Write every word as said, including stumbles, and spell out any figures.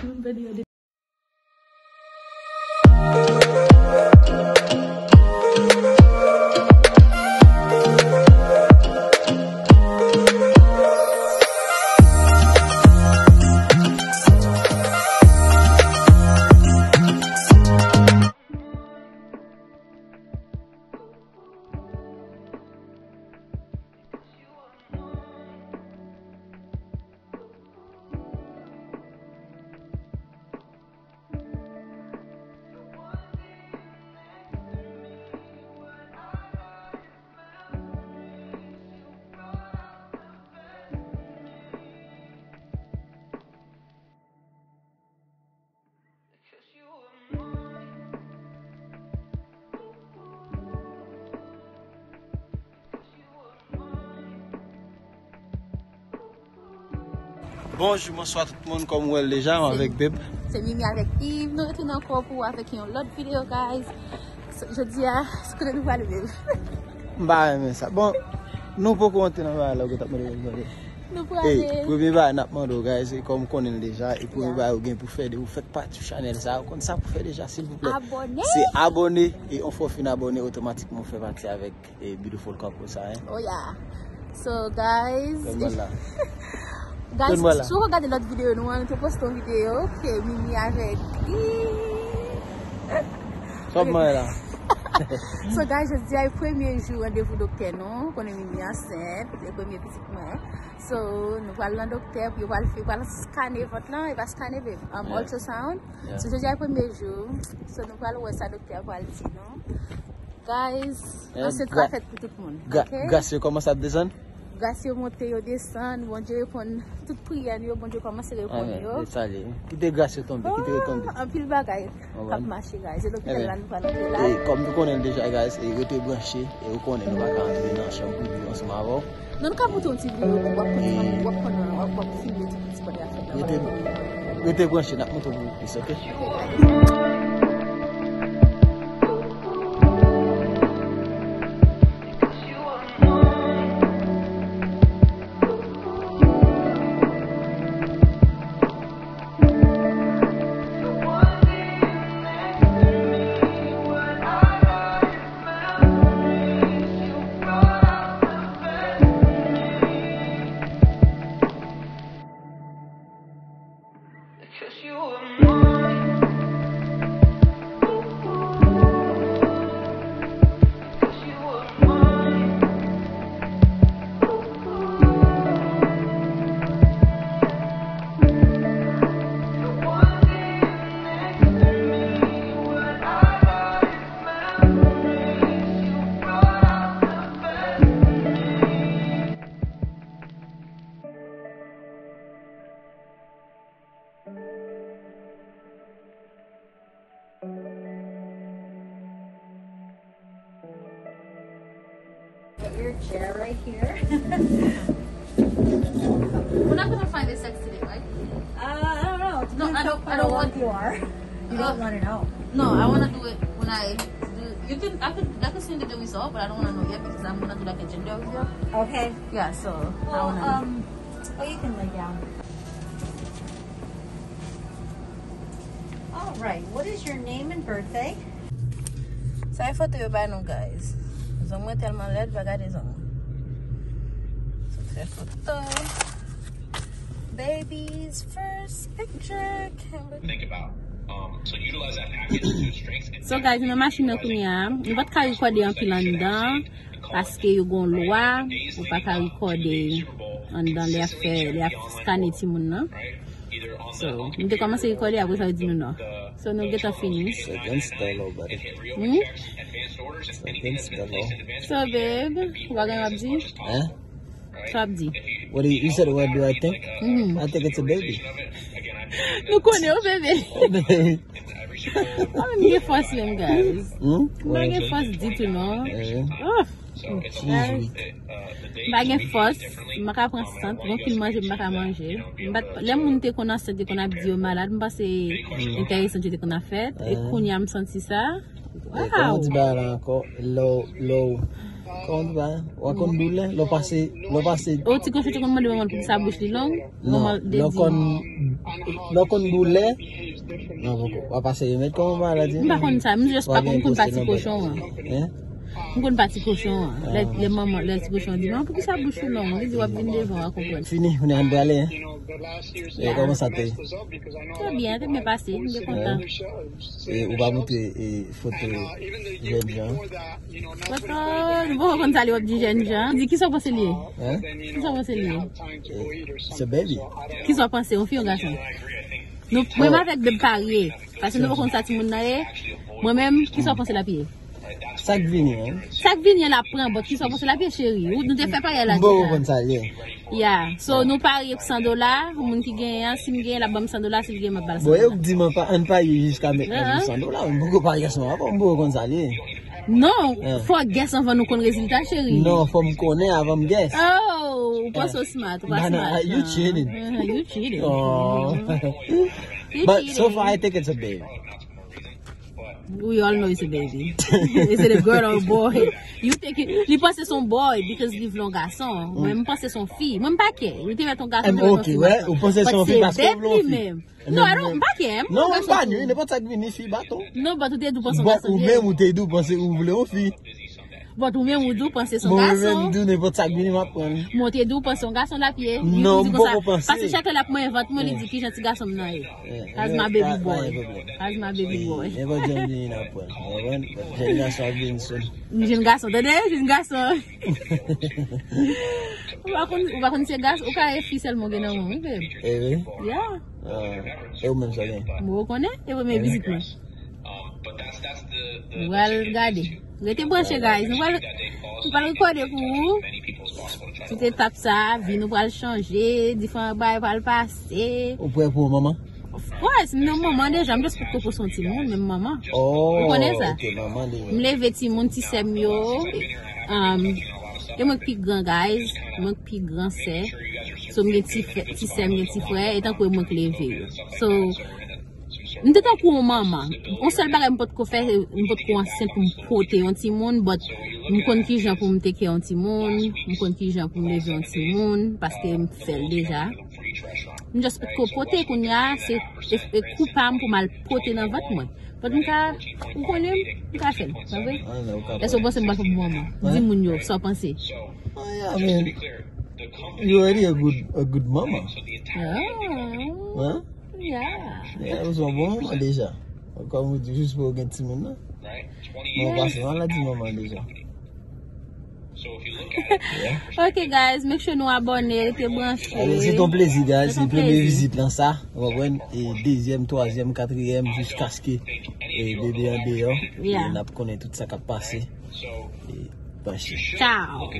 Yon bèl yo de Bonjou, bonswa tout moun, kòm ou wè l deja, m avèk Beb. Se Mimi avèk Yves. Nou retounen ankò pou avèk yon lòt videyo, guys. So, jodi a, se kote nou prale, Beb? M pa renmen sa. Bon, nou poko antre nan bagay la, ou gentan mande nou mande. Nou prale. Ey, premye bagay n ap mande w, guys, e kòm ou konnen l deja, e premye bagay ou gen pou fè de ou fèk pati chanèl sa, ou konn sa pou fè deja, silvouplè. Abòne. Se abòne, e yon fwa w fin abòne, otomatikman ou fè pati avèk e beautiful couple sa, hein? Oh yeah. So, guys, Tèlman la. Guys, Tèlman la. Si w gade lòt videyo nou an, nou te poste yon videyo ke Mimi avèk Sa w ap manje la? So, guys, jodi a e premye jou randevou doktè nou. Konnen Mimi ansent, e premye pitit mwen. So, nou pral nan doktè, pou yo pral, yo pral skane vant lan, e pa skane, babe, um, Yeah. ultrasound. Yeah. So, jodi a e premye jou. So, nou pral wè sa doktè a pral di nou. Guys, eh, ansent pa fèt pou tout moun, gra-, ok? Gras yo kòmanse ap desann? Gras yo monte, yo desann. Bondye reponn tout priyè nou yo, Bondye kòmanse reponn yo. Amen. Salye. Kite gras yo tonbe, kite yo tonbe. Oh, anpil bagay k ap mache, guys. E lopital la nou pral antre la. E kòm nou konnen l deja, guys, e rete branche, e ou konnen nou pa ka antre nan chanm prive ansanm avè w. Non, nou ka montre yon ti videyo pou w ap konn, w ap konn, w ap, w ap filme ti piti bagay ap fèt la. Rete, rete branche, n ap montre w plis, ok? Put your chair right here. We're not gonna find the sex today, right? Uh, I don't know. It depends how far along you are. You don't wanna know. No, I wanna do it when I do. You can, I could, I could send you the result, but I don't wanna know yet because I'm gonna do, like, a gender reveal. Okay. Yeah, so I wanna know. Well, um, oh, you can lay down. Alright, what is your name and birthday? Sa e foto yo ba nou, guys. Zong mwen tèlman lèd, pa gade zong mwen. Sa fè foto. Baby's first picture. Think about. Um, so utilize that package to its strengths and So, guys, nou nan machin nan kounye a. Nou pa t ka rekòde anpil anndan. Paske yo gon lwa, ou pa ka rekòde anndan lè y ap fè, lè y ap skane timoun nan. So, nou te kòmanse rekòde, apre sa yo di nou non. So, nou gentan fini. It's against the law, buddy. Hmm? It's against the law. So, babe, ou pa gen w ap di? Hein? Sa w ap di? What do you, you said, what do I think? Mhm. I think it's a baby. Nou konnen w bebe. A baby. Mwen menm gen fòs menm, guys. Hmm? Mwen pa gen fòs ditou, non. Eh. Oh. Jeez, wi. M pa gen fòs, m pa ka pran sant, gon pil manje m pa ka manje. M pa t, lè moun te konn ansent, te konn ap di yo malad, m panse enteresan yo te konn ap fèt. E kounye a m santi sa. Wow! Kòman di bagay la ankò? Lè w, lè w, Kòman w pa? W a konn doulè? Lè w pase, lè w pase. O, ti kochon te konn mande manman l poukisa bouch li long? Non, manman l te lè w di konn, lè w konn doulè. Non, poko. W a pase remèd, kòman maladi? M pa konn sa, m jis pa konn, m konn pa ti kochon an. Hein? M konn pa ti kochon an. Lè, lè manman, lè ti kochon an di, "Manman, poukisa bouch ou long?" Li di, "W ap vin devan, w a konprann." Fini, nou ann prale, hein? E kòman sa te ye? Trè byen, te byen pase, m te kontan. E ou pa montre, e, foto jèn jan? Foto, nou poko konn sa li w ap di jèn jan. Di kisa w panse li ye? Hein? Kisa w panse li ye? E, se baby. Kisa w panse, yon fi, yon gason? Nou, mwen menm avèk Beb parye. Paske nou poko konn sa timoun nan ye. Mwen menm, kisa w panse l ap ye? Sa k vini an? Sa k vini an l ap pran, but kisa w panse l ap ye, cheri? Ou, nou te fè parye la deja. M poko konn sa l ye. Yeah. So, nou parye pou san dola. Moun ki genyen an, si m genyen, l ap ban m san dola. Si l genyen, m ap ba l san dola. Bon, yo di m pa, ann parye jiska met nan san dola. M poko parye ansanm avè w, m poko konn sa l ye. Non, fò guess anvan nou konn rezilta, cheri. Non, fò m konnen avan m guess. Oh, ou panse w smart, ou pa smart. You cheating. You cheating. Oh. But so far, I think it's a baby. We all know it's a baby. Is it a girl or a boy? You think it, li panse se yon boy because li vle yon gason. Mwen, m panse se yon fi. Mwen, m pa kè. Li te mèt yon gason, li te mèt yon fi. Ou panse se yon fi paske ou vle yon fi. No, I don't, m pa kè. M pa yon gason tou. Non, m pa nwi, nenpòt sa k vini, fi baton. Non, but ou te di w panse yon gason. But ou menm, ou te di w panse ou vle yon fi. But ou menm ou di w panse se yon gason. Mwen menm, m di w nenpòt sa k vini, m ap pran. Mwen te di w panse yon gason l ap ye. Non, m poko panse. Paske chak lè l ap manyen vant mwen, li di kijan ti gason m nan ye. As my baby boy. As my baby boy. Nenpòt jan m vini, m ap pran. Ou konprann? Jèn gason ap vini soon. Jèn gason, tande? Jèn gason. Ou pa konn, ou pa konn se gason, ou ka e fi sèlman ou gen nan men w, wi, babe. E vre? Yeah. Ah, e ou menm sa gen? Mwen konnen, e premye vizit mwen. Nou pral gade. Rete branche, guys. Nou pral, nou pral rekòde pou ou. Tout etap sa, vi nou pral chanje, diferan bagay pral pase. Ou prè pou manman? Of course, m nan manman deja, m just potko pouse yon timoun, men m manman. Oh, ou konnen sa? Ok, manman deja. M leve timoun, ti sè m yo. Um, e mwen k pi gran, guys. Mwen k pi gran sè. So, m gen ti frè, ti sè, m gen ti frè, e tankou e mwen k leve yo. So, m te tankou yon manman. Yon sèl bagay m potko fè, m potko ansent pou m pote yon timoun, but m konn kijan pou m teke yon timoun, m konn kijan pou m leve yon timoun, paske m fè l deja. M just potko pote, kounye a, se e, e kou pa m pou m al pote nan vant mwen. But m ka, ou konnen, m ka fè l, pa vre? Èske w panse m pral fè bon manman? Di moun yo, sa w panse? Oh, yeah, I mean, you already a good, a good mama. Oh. Hein? Yeah. Yeah, ou se yon bon manman deja. Kòm ou di, jis pou ou gen timoun nan. Men ou pase maladi manman deja. Ok, guys, make sure nou abòne, rete branche. Alò, se ton plezi, guys. Se premye vizit lan sa. Ou konprann? E dezyèm, twazyèm, katriyèm, jiskaske e bebe an deyò. E n ap konnen tout sa k ap pase. E branche. Ciao.